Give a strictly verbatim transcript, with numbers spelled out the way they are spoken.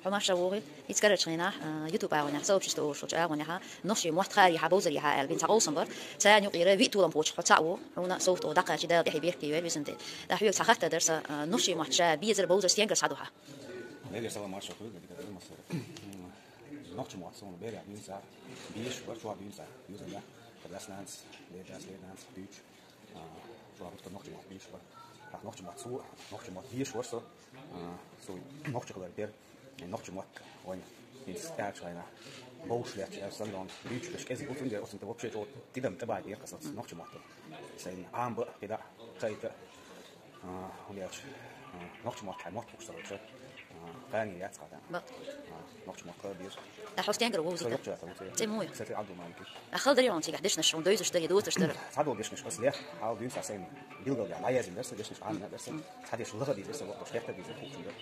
Хьо марша вогӀий, ицкарарчхьа хенахь, а, YouTube агӀонехь, сообщество олуш агӀонехь, нохчийн мотт хьарий хьан бовзарий хьан аьлла, бинца къовсам бар. Царна юкъера виъ толаман кхочуш хьо цхьаъ ву, хьуна совгӀат даккхачи дала тӀехь бехке вер визан тӀе. ТӀаккха хьоьга цхьа хаттар дара сан, а, нохчийн мотт ша безар бовзар стенгара схьадухьа. Мегар салам марша хуьлда, дика дар массара. Нохчийн мотт суна берех дуьйна цхьа, безаш бар, чохь дуьйна цхьа, юзан да. Дас нанас, дедас, деднанас, дуьйцу. А, чохь бутта нохчийн мотт безаш бар. ТӀаккха нохчийн мотт су, нохчийн мотт безаш вара со. А, со нохчи хилар бер. Нохчийн мотт вайн хӀинца тӀаьхьарчу хенахь бовш лаьтташ, сан дон дуьйцуш кӀезиг бу, цундела оцунца вообще чӀогӀа тидам тӀебаьхкира кхас оцу нохчийн мотто. Сайн Ӏамабо, кхидӀа, кхайта, а, хӀунда аьлча, а, нохчийн мотт хьайн мотт бу ца хилча, а, кхане яц кхата. Бакъ. А, нохчийн мотт хила беза. Ахьа стенгара вовзийта? Со йоккхача ву ца. ЦӀе муй? Сан цӀе Ӏабдул-Малик. А хала дарий хьуна цигахь дешнаш, хьуна девзаш дарий, доцуш дарий? Цхьадолу дешнаш аса лех, хьал дуьйна цхьа сайн билгал ян, дӀаяздина дара сан дешнаш, Ӏамина дара сан. Цхьа дешнаш лаха дийзира сан, лохуш хетта дийзира, хӀуъ ца дара.